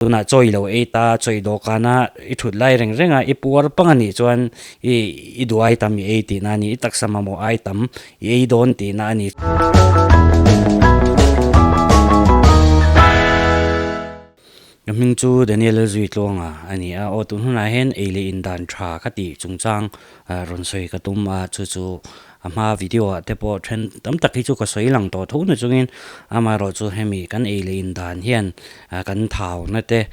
Tunah chaw i lo ei ta, chaw i dawhkana i thut lai reng reng a, i puar pang a nih chuan i i duh ai tam i ei tihna a ni, i taksa mamawh ai tam i ei dawn tihna a ni. Ka hming chu Daniel Lalzuitluanga a ni a, aw tun hunah hian ei leh in dan tha ka tih chungchang rawn sawi ka tum a, chu chu A hma video ah te pawh then tam tak hi chu ka sawi lang tawh tho na chungin amaherawhchu hemi kan ei leh in dan hian kan thau na te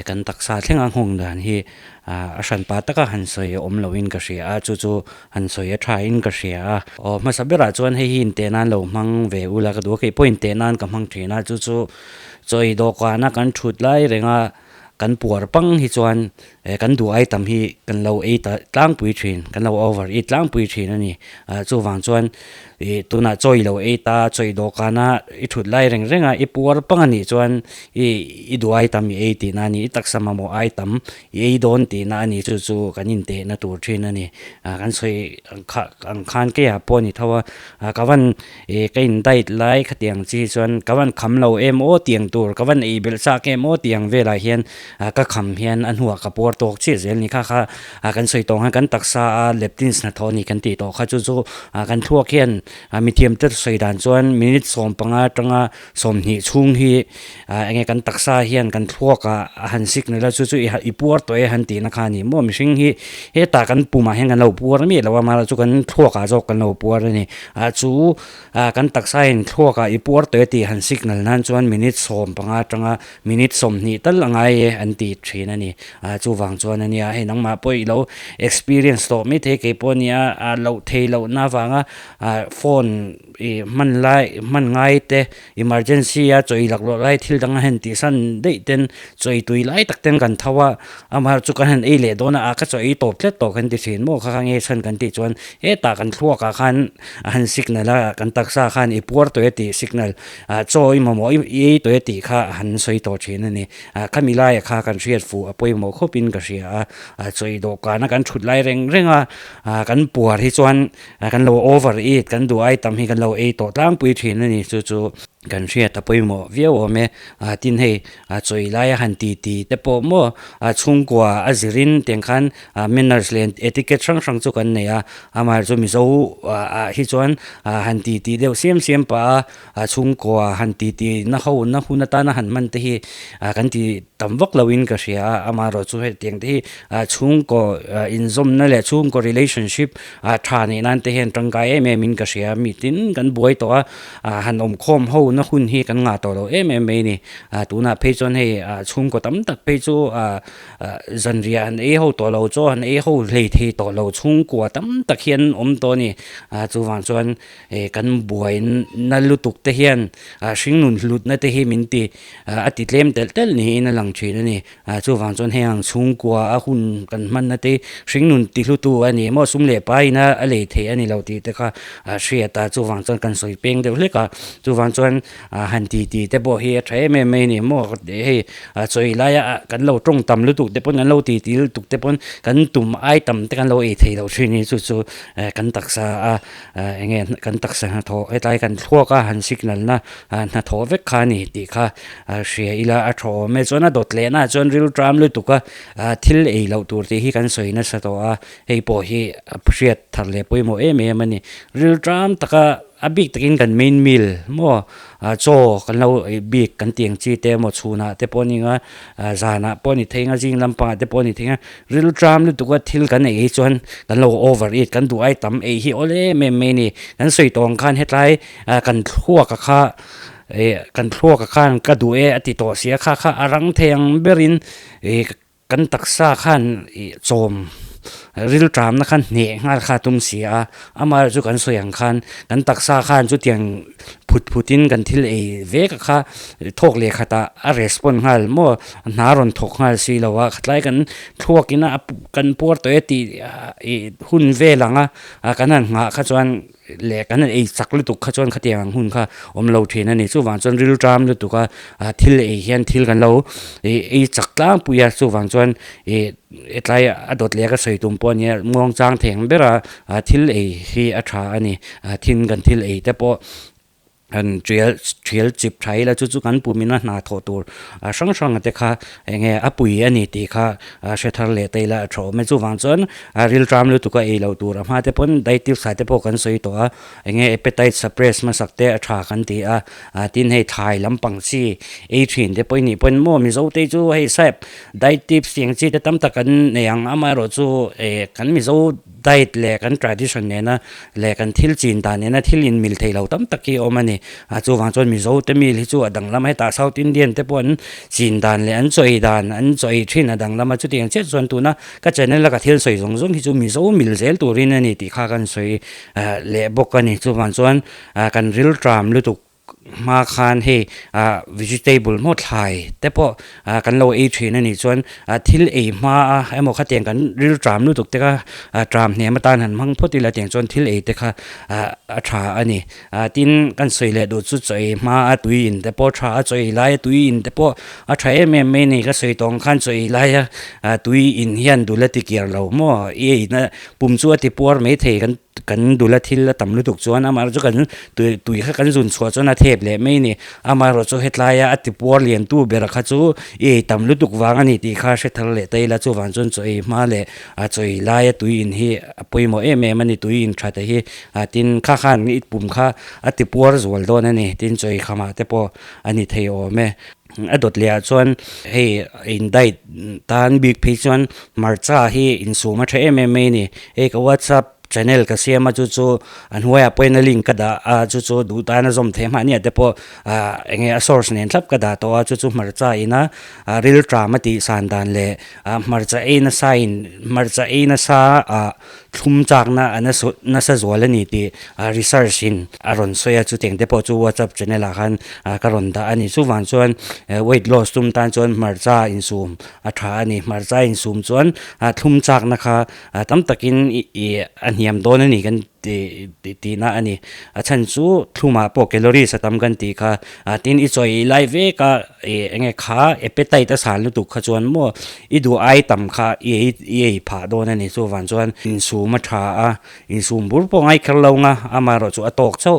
kan taksa thleng a nghawng dan hi a hran pa taka han sawi a awm lo in ka hria a chu chu han sawi a tha in ka hria a. Aw hmasa berah chuan hei hi inteh nan lo hmang ve ula ka duh a keipawh inteh nan ka hmang thin a chu chu chaw ei dawhkana kan thut lai reng a kan puar pang hi chuan Eh kan duh ai tam hi kan lo ei ta tlangpui thin, kan lo over eat tlangpui thin a ni. Ah chuvang chuan ih tunah chaw i lo ei ta, chaw i dawhkana i thut lai reng reng a, i puar pang a nih chuan i i duh ai tam i ei tihna a ni, i taksa mamawh ai tam i ei dawn tihna a ni, chu chu kan intehna tur thin a ni. Ah kan sawi ang kha ang khan keiah pawh a ni tho a, ah ka van Ih ka in diet lai khatiang chi chuan ka van kham lo em aw tiang tur ka van ei belh chak em aw tiang velah hian ah ka kham hian a hnuah ka puar tawk chiah zel ni kha kha ah kan sawi tawh ang kan taksa a leptins hnathawh a ni kan tih tawh kha chu chu ah kan thluak hian ah mithiam te sawi dan chuan minute 15 atanga 20 chhung hi ah enge kan taksa hian kan thluak ah a han signal a chu chu i puar tawh e han tihna kha a ni maw mihring hi hetah kan pumah hian kan lo puar miah lo a amaherawhchu kan thluak ah zawk kan lo puar a ni. Ah chu ah kan taksa in thluak ah i puar tawh e tih han signal nan chuan minute 15 atanga minute 20 tal a ngai e an ti thin a ni. Ah chuvang chuan a nia hei nangmah pawh i lo experience tawh mai thei kei pawh a nia ah loh thei lohna avanga ah phone ih hman lai hman ngai te Emergency a chawi laklawh lai thil dang a hen tih san daih ten chawi tui lai tak ten kan tho a, amah chu kan han ei leh dawn a, a ka chawi tawp tlet tawh kan ti thin maw kha kha nge chhan kan tih chuan hetah kan thluak ah khan a han signal a kan taksa khan i puar tawh e tih signal ah chaw i mamawh i ei tawh e tih kha a han sawi tawh thin a ni. Ah khami laia kha kan hriat fuh a pawimawh khawp in ka hria a, ah chawi dawhkan a kan thut lai reng reng a, ah kan puar hi chuan Kan lo over eat, kan duh ai tam hi kan lo ei tawh tlangpui thin a ni. Chu chu kan hriat a pawimawh viau awm e. Tin hei chawi laia han ti ti te pawh maw chhungkua a zirin tiang khan manners leh etiquette hrang hrang chu kan nei a. Amaherawhchu Mizo ah hi chuan han ti ti deuh siam siam pah a chhungkua han ti ti na ho na hun atana han hman te hi kan ti tam vak lo in ka hria a. Amaherawhchu hetiang te hi chhungkaw inzawmna leh chhungkaw relationship A tha nih nan te hian tangkai em em in ka hria, mi tin kan buai tawh a, ah han awm khawm ho na hun hi kan ngah tawh lo em em mai a ni. Ah tunah phei chuan hei ah chhungkaw tam tak phei chu ah zanriah han ei ho tawh lo, chaw han ei ho hlei thei tawh lo chhungkua tam tak hian awm tawh a ni. Ah chuvang chuan eh kan buai na lutuk te hian ah hringnun hlutna te hi min ti ah a ti tlem telh telh niin a lang thin a ni. Ah chuvang chuan heng ang chhungkua a hun kan hmanna te hringnun ti hlutu a ni maw sum leh paina a lei theih a ni lo tih te kha a hriat a chuvang chuan kan sawi peng deuh hlek a chuvang chuan ah han ti ti te pawh hi a tha em em mai a ni maw hei a chawi laia kan lo tawng tam lutuk te pawn kan lo ti ti lutuk te pawn kan tum ai tam te kan lo ei thei lo thin hi chu chu kan taksa a eng nge kan taksa hnathawh hetlai kan thluak a han signal na hnathawh vek kha a ni tih kha A hria ila a tha awm e. Chuan a dawt lehna ah chuan ril tram lutuk a, thil ei loh tur tih hi kan sawi nasa tawh a, hei pawh hi a hriat thar leh pawimawh em em a ni. Ril tram taka a bik takin kan main meal maw chaw kan lo ei bik kan tih ang chi te emaw chhunah te pawh a ni ang a, zanah pawh a ni thei ang a, zing lampangah te pawh a ni thei ang a, ril tram lutuk a thil kan ei hi chuan kan lo over eat kan duh ai tam ei hi awl em em mai a ni. Kan sawi tawh ang khan hetlai kan thluak a kha Ih kan thluak a khan ka duh e a ti tawh si a, kha kha a rang thei ang berin ih kan taksa khan ih chawm rilṭamna khan hneh nghal kha a tum si a, amaherawhchu kan sawi ang khan kan taksa khan chutiang phut phutin kan thil ei vek a kha thawk leh khatah a respond nghal maw hna rawn thawk nghal si lo a, khatlai kan thluakin a kan puar tawh e tih ih hun vel ang a kan han nghah kha chuan. Leh kan han ei chak lutuk kha chuan khatiang ang hun kha awm lo thin a ni. Chuvang chuan rilṭam lutuk a, thil ei hian thil kan lo ei chak tlangpui a, chuvang chuan ih hetlai a dawt leh a ka sawi tum pawh a nia, muangchang thei ang ber a thil ei hi a tha a ni. Thin kan thil ei te pawh. Han tial thial chip tha ila chu chu kan pumina hna thawh tur hrang hrang te kha eng nge a pui a ni tih kha hre thar leh ta ila a tha awm e. Chuvang chuan rilṭam lutuk a ei loh tur a hma te pawn diet tips ah te pawh kan sawi tawh a, eng nge appetite suppress hmasak te a tha kan ti a, tin hei thlai lampang chi ei thin te pawh i nih pawn maw Mizo te chu hei sap diet tips tih ang chi te tam tak kan nei ang amaherawh chu kan Mizo Diet leh kan tradition nena leh kan thil chin dan nena thil inmil thei lo tam tak hi a awm a ni. A chuvang chuan Mizo te mil hi chu a danglam a, hetah South Indian te pawh an chin dan leh an chaw ei dan, an chaw ei thin a danglam a, chutiang chiah chuan tuna ka channel a ka thil sawi zawng zawng hi chu Mizo mil zel turin a ni tih kha kan sawi leh bawk a ni. Chuvang chuan kan rilṭam lutuk Hma khan hei ah vegetable maw thlai te pawh ah kan lo ei thin a nih chuan ah thil ei hma a emaw khatiang kan ril tram lutuk te kha ah tram hnem atan han hmang phawt ila tiang chuan thil ei te kha ah a tha a ni. Ah tin kan sawi leh duh chu chaw ei hma a tui in te pawh a tha a, chaw ei laia tui in te pawh a tha em em mai a ni. Ka sawi tawng khan chaw ei laia ah tui in hian dul a ti kiar lo maw i ei na pum chu a ti puar mai thei kan Kan dula thil a tam lutuk chuan amaherawhchu kan tui tui kha kan zun chhuah chuan a thep leh mai a ni. Amaherawhchu hetlaia a tipuar liantu ber kha chu i ei tam lutuk vang a ni tih kha hre thar leh ta ila chuvang chuan chaw ei hma leh a chaw ei laia tui in hi a pawimawh em em a ni. Tui in tha te hi tin kha khan i pum kha a tipuar zual dawn a ni. Tin chaw ei khamah te pawh a ni thei awm e. A dawt leh ah chuan hei in diet tan bik phei chuan hmarcha hi insum a tha em em mai a ni. Hei ka whatsapp channel ka siam a chu chu a hnuaiah pawhin a link ka dah a chu chu duh tan a zawm theih mahni ah te pawh ah eng nge a source nen thlap ka dah tawh a chu chu hmarcha ina rilṭam a tih san dan leh ah hmarcha ei nasa in hmarcha ei nasa ah Thlum chakna a nasa zual a ni tih research in a rawn sawi a, chutiang te pawh chu WhatsApp channel ah khan ka rawn dah a ni. Chuvang chuan weight loss tum tan chuan hmarcha insum a tha a ni. Hmarcha insum chuan thlum chakna kha tam takin a hniam dawn a ni kan tihna a ni. A chhan chu thlumah pawh calories a tam kan tih kha tin i chawi ei lai vek a. Ih eng nge kha appetite a san lutuk kha chuan maw i duh ai tam kha i ei i ei phah dawn a ni chuvang chuan insum a tha a insum bur pawh ngai kher lo nga amaherawh chu a tawk chauh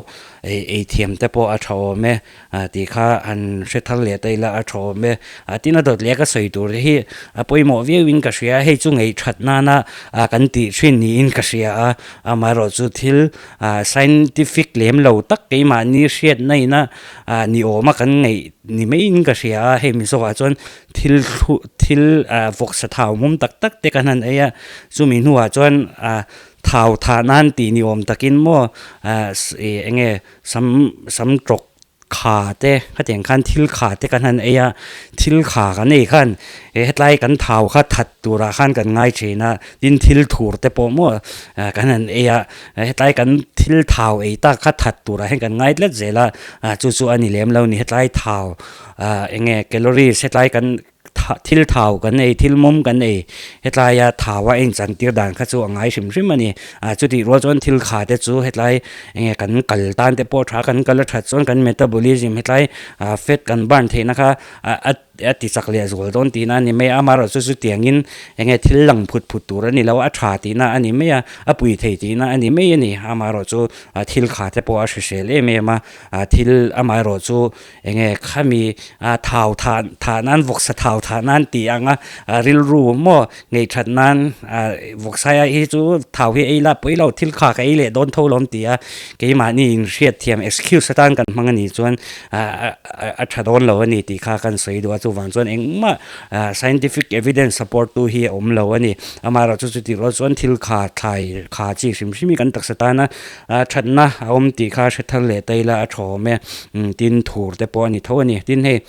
ei ei thiam te pawh a tha awm e ah tih kha han hre thar leh ta ila a tha awm e ah tin a dawt leh ka sawi tur te hi a pawimawh viau in ka hria hei chu ngeihthat nana ah kan tih thin niin ka hria a amaherawh chu thil ah scientific lem lo tak keimahni hriatna ina ah ni awma kan ngaih ni maiin ka hria a, hei Mizoah chuan thil thlu thil ah vawksa thau mum tak tak te kan han ei a, chumi hnuah chuan ah thau thah nan tih ni awm takin maw ah ih eng nge sam sam tawk kha te khatiang khan thil kha te kan han ei a, thil kha kan ei khan eh hetlai kan thau kha that turah khan kan ngai thin a, tin thil thur te pawh maw ah kan han ei a. Hetlai kan thil thau ei tak kha that turah hian kan ngai tlat zel a, chu chu a ni lem lo ni. Hetlai thau ah eng nge calories hetlai kan thil thau kan ei thil mum kan ei hetlaia thau a inchan tir dan kha chu a ngai hrim hrim a ni. Chutih rual chuan thil kha te chu hetlai eng nge kan kal tan te pawh a tha kan kal a that chuan kan metabolism hetlai fat kan burn theihna kha a A ti chak leh zual dawn tihna a ni mai a, amaherawh chu chutiangin eng nge thil lang phut phut tur a ni lo a, a tha tihna a ni mai a, a pui thei tihna a ni mai a ni. Amaherawh chu thil kha te pawh a hrisel em em a, thil amaherawh chu eng nge khami thau thah thah nan vawksa thau thah nan tih anga rilru maw ngeihthat nan vawksaia hi chu thau hi ei la pawi lo thil kha ka ei leh dawn tho lawm tih a, keimahni inhriatthiam excuse atan kan hmang a nih chuan a tha dawn lo a ni tih kha kan sawi duh a, chuvang chuan engmah scientific evidence support tu hi a awm lo a ni. Amaherawh chu chutih rual chuan thil kha thlai kha chi hrim hrim hi kan taksa tana thatna a awm tih kha hre thar leh ta ila a tha awm e, tin thur te pawh a ni tho a ni. Tin hei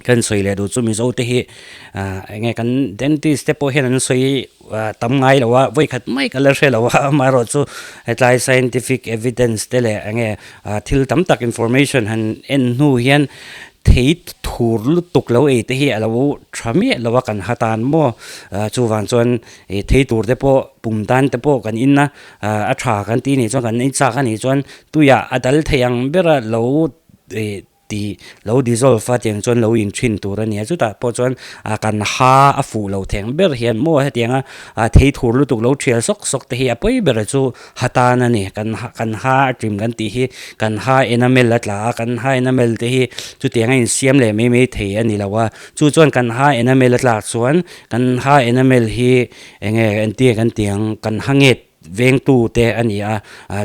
kan sawi leh duh chu Mizo te hi eng nge kan dentist te pawh hian an sawi tam ngai lo a, vawi khat mai ka la hre lo a, amaherawh chu hetlai scientific evidence te leh eng nge thil tam tak information han en hnu hian thei thur lutuk lo ei te hi a lo tha miah lo a kan ha tan maw, chuvang chuan thei tur te pawh pum tan te pawh kan in a, a tha kan tih nih chuan kan in chak a nih chuan tuiah a dal thei ang bera lo. Tih lo dissolve a tiang chuan lo in thin tur a nia chutah pawh chuan ah kan ha a fuh lo theng ber hian maw hetianga ah thei thur lutuk lo thial sawk sawk te hi a pawi ber chu ha tan a ni kan ha kan ha a trim kan tih hi kan ha enamel a tla a kan ha enamel te hi chutianga insiam leh mai mai thei a ni lo a chu chuan kan ha enamel a tlak chuan kan ha enamel hi eng nge entir kan tih ang kan ha nget. Vengtu te a ni a,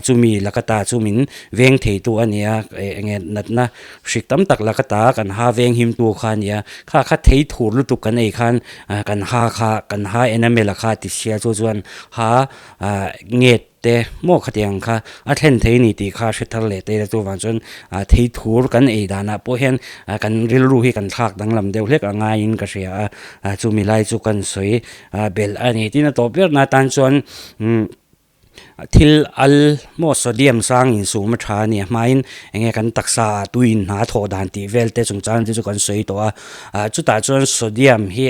chumi laka ta chu min veng theitu a ni a, eng nge natna hrik tam tak laka ta kan ha veng himtu kha a ni a, kha kha thei thur lutuk kan ei khan kan ha kha kan ha enamel a kha ti sia chu chuan ha nget te maw khatiang kha a thlen thei a ni tih kha hre thar leh te ila chuvang chuan thei thur kan ei danah pawh hian kan rilru hi kan thlak danglam deuh hlek a ngaiin ka hria a, chumi lai chu kan sawi. A belh a ni. Tin a tawp ber na tan chuan umm thil al maw sodium sang insum a tha a ni a hmain eng nge kan taksa ah tui in hna thawh dan tih vel te chungchang te chu kan sawi tawh a ah chutah chuan sodium hi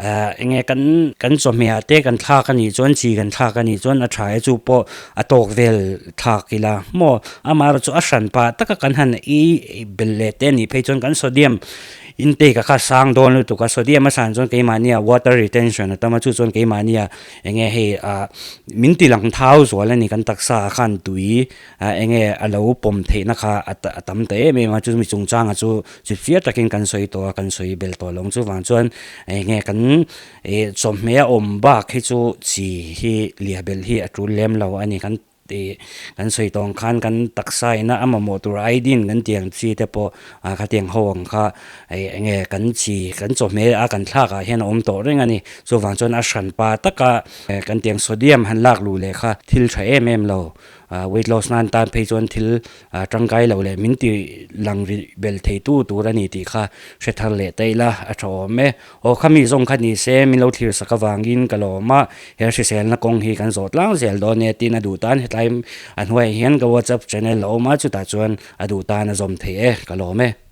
ah eng nge kan kan chawhmeh ah te kan thlak a nih chuan chi kan thlak a nih chuan a tha e chu pawh a tawk vel thlak ila maw amaherawhchu chu a hran pah taka kan han ei belh leh te a nih phei chuan kan sodium Intake a kha sang dawn lutuk a, sodium a san chuan keimahnia water retention a tam a, chu chuan keimahnia eng nge hei ah min ti lang thau zual a ni kan taksa ah khan tui ah eng nge a lo pawm theihna kha a a tam ta em em a, chumi chungchanga chu chipchiar takin kan sawi tawh a, kan sawi bel tawh lo ang chuvang chuan eng nge kan ih chawhmeh a awm bak hi chu chi hi liah belh hi a tul lem lo a ni kan. Tih kan sawi tawng khan kan taksa ina a mamawh tur iodine kan tih ang chi te pawh ah khatiang ho ang kha ih eng nge kan chi kan chawhmeh a kan thlak ah hian a awm tawh reng a ni. Chuvang chuan a hran pa taka kan tih ang sodium han lak luh leh kha thil tha em em lo ah weight loss nan tan phei chuan thil ah tangkai lo leh min ti lang ri bel thei tu tur a ni tih kha hre thar leh ta ila a tha awm e. Aw khami zawng kha ni se min lo thlir sak avangin ka lawm a, he hriselna kawng hi kan zawh tlang zel dawn e tiin a duh tan hetlai a hnuaiah hian ka WhatsApp channel a awm a, chutah chuan a duh tan a zawm thei e, ka lawm e.